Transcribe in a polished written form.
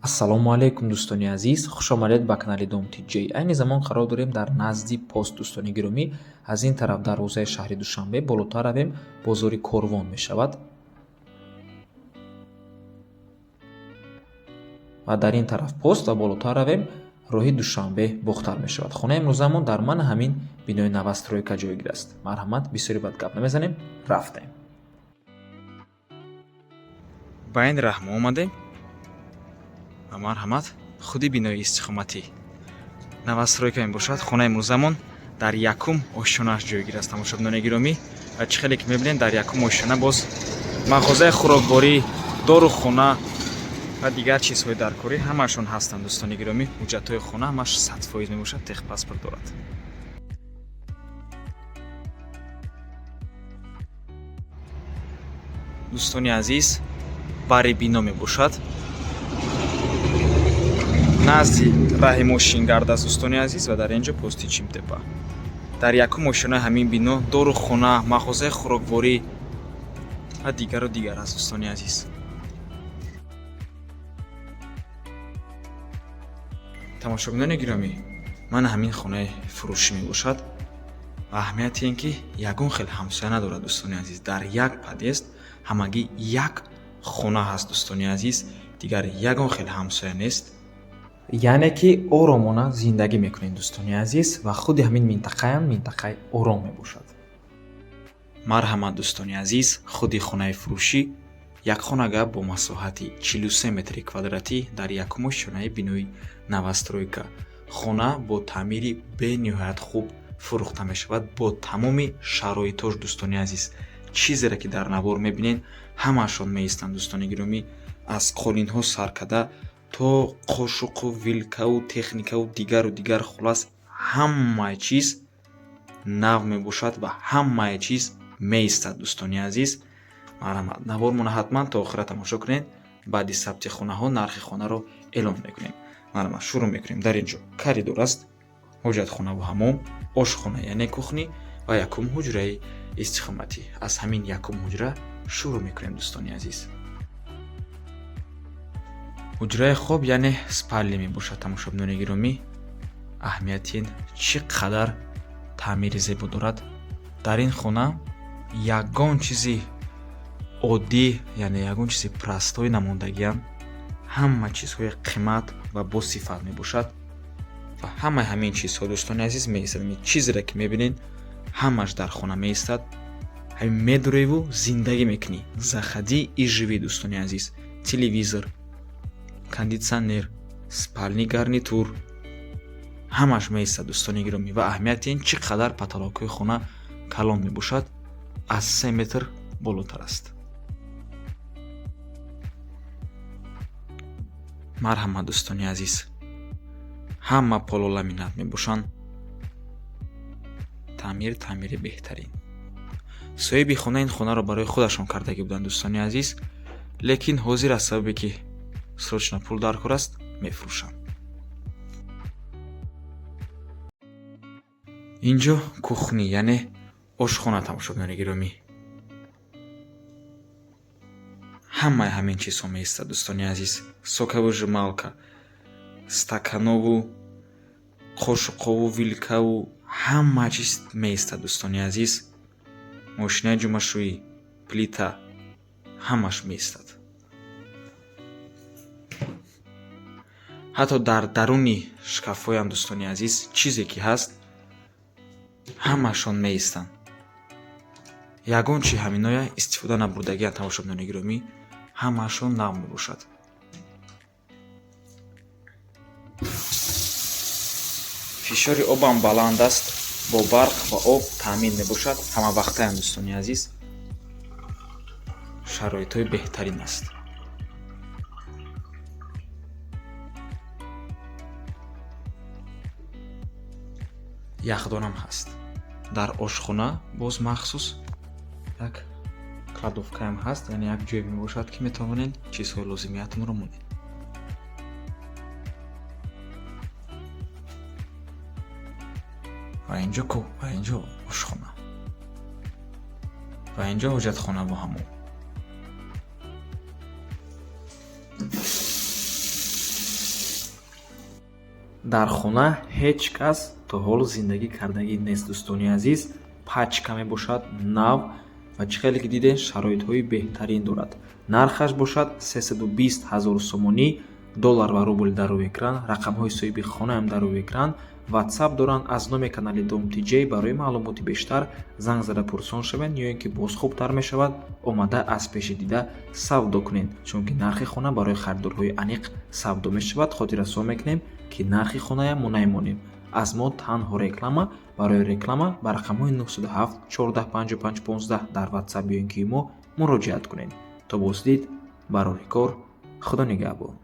Ассалому алайкум, дӯстони азиз, хушомадед ба канали Дом Тиҷей. Айни замон қарор дорем дар назди пост, дӯстони гиромӣ. Аз ин тараф дарвозаи шаҳри Душанбе, болотар равем, бозори Корвон мешавад. Ва дар ин тараф пост ва болотар равем, роҳи Душанбе Бохтар мешавад. Хонаи имрӯзамон дар мана ҳамин бинои новостройка ҷойгир аст. Марҳамат, бисёри бад гап намезанем, рафтем. Ба ин раҳ мо омадем ва марҳамат, худи бинои истиқоматӣ новостройка мебошад. Хонаи имрӯзамон дар якум ошёнааш ҷойгир аст, тамошобинони гиромӣ. Ва чӣ хеле ки мебинем, дар якум ошёна боз мағозаи хӯрокворӣ, дорухона ва дигар чизҳои даркорӣ ҳамаашон ҳастанд, дӯстони гиромӣ. Ҳуҷҷатҳои хона ҳамаш 100% мебошад, техпаспорт дорад. Дӯстони азиз, бари бино мебошад, назди раҳи мошингард аст, дӯстони азиз. Ва дар ин ҷо пости Чимтепа. Дар якум ошёнаи ҳамин бино дорухона, мағозаи хӯрокворӣ ва дигару дигар аст, дӯстони азиз. Тамошобинони гиромӣ, мана ҳамин хонаи фурӯшӣ мебошад ва аҳамияти ин ки ягон хел ҳамсоя надорад, дӯстони азиз. Дар як подъезд ҳамагӣ як хона ҳаст, дӯстони азиз, дигар ягон хел ҳамсоя нест. Яъне ки оромона зиндагӣ мекунем, дӯстони азиз, ва худи ҳамин минтақаам минтақаи ором мебошад. Марҳамат, дӯстони азиз, худи хонаи фурӯшӣ, якхонага бо масоҳати 43 метри квадратӣ дар якум ошёнаи бинои новостройка. Хона бо таъмири бениҳоят хуб фурӯхта мешавад, бо тамоми шароитош. Дӯстони азиз, чизере ки дар навор мебинед, ҳамаашон меистанд, дӯстони гиромӣ, аз қолинҳо сар карда то қошуқу вилкаву техникаву дигару дигар. Хулас, ҳамаи чиз нав мебошад ва ҳамаи чиз меистад, дӯстони азиз. Марҳамат, навормона ҳатман то охира тамошо кунед. Баъди сабти хонаҳо нархи хонаро эълон мекунем. Марҳамат, шурӯъ мекунем. Дар ин ҷо коридор аст, ҳоҷатхонаву ҳамом, ошхона, яъне кухня, ва якум ҳуҷраи истиқоматӣ. Аз ҳамин якум ҳуҷра шурӯъ мекунем, дӯстони азиз. Ҳуҷраи хоб, яъне спальня мебошад, тамошобинони гиромӣ. Аҳамияти ин чӣ қадар таъмири зебо дорад. Дар ин хона ягон чизи оддӣ, яъне ягон чизи простой намондагиам, ҳама чизҳои қимат ва босифат мебошад ва ҳамаи ҳамин чизҳо, дӯстони азиз, меистад. Чизере ки мебинед, ҳамаш дар хона меистад. Ҳамин медуреву зиндагӣ мекунӣ, заходи и живи, дӯстони азиз. Телевизор, кондитсионер, спальный гарнитур ҳамаш меистад, дӯстони гиромӣ. Ва аҳамияти ин чӣ қадар потолокҳои хона калон мебошад, аз 3 метр болотар аст. Марҳамат, дӯстони азиз, ҳама пололаминат мебошанд. Таъмир, таъмири беҳтарин. Соҳиби хона ин хонаро барои худашон кардагӣ буданд, дӯстони азиз, лекин ҳозир аз сабабе ки срочно пул дар кор аст, мефурӯшанд. Инҷо кухня, яъне ошхона, тамошобинони гиромӣ. Ҳамаи ҳамин чизҳо меистад, дӯстони азиз: соковыжималка, стаканову қошуқову вилкаву ҳама чиз меистад, дӯстони азиз. Мошинаи ҷомашӯӣ, плита, ҳамаш меистад. Ҳатто дар даруни шкафҳоям, дӯстони азиз, чизе ки ҳаст, ҳамашон меистанд. Ягон чи ҳаминоя истифода набурдагианд, тамошобинони гиромӣ, ҳамаашон нав мебошад. Фишори обам баланд аст, бо барқ ва об таъмин мебошад ҳамавақтаям, дӯстони азиз. Шароитҳои беҳтарин аст. Яхдонам ҳаст. Дар ошхона боз махсус як кладовкаам ҳаст, яъне як ҷое мебошад, ки метавонед чизҳои лозимиятонро монед. Ва инҷо ку, ва инҷо ошхона, ва инҷо ҳоҷатхона бо ҳамом. Дар хона ҳеҷ кас то ҳол зиндагӣ кардагӣ нест, дӯстони азиз. Пачка мебошад, нав ва чӣ хеле ки дидем, шароитҳои беҳтарин дорад. Нархаш бошад 320 ҳазор сомонӣ. Доллар ва рубл дар рӯи экран, рақамҳои соҳиби хонаам дар рӯи экран. Ватсап доранд. Аз номи канали Дом Тиҷей барои маълумоти бештар занг зада пурсон шавед ё ин ки боз хубтар мешавад, омада аз пеши дида савдо кунед, чунки нархи хона барои харидорҳои аниқ савдо мешавад. Хотиррасон мекунем, ки нархи хонаям мо намемонем, аз мо танҳо реклама. Барои реклама ба рақамҳои 907 14 55 15 дар Ватсап ё ин ки мо муроҷиат кунед. То боздид, барори кор, Худо нигаҳбон.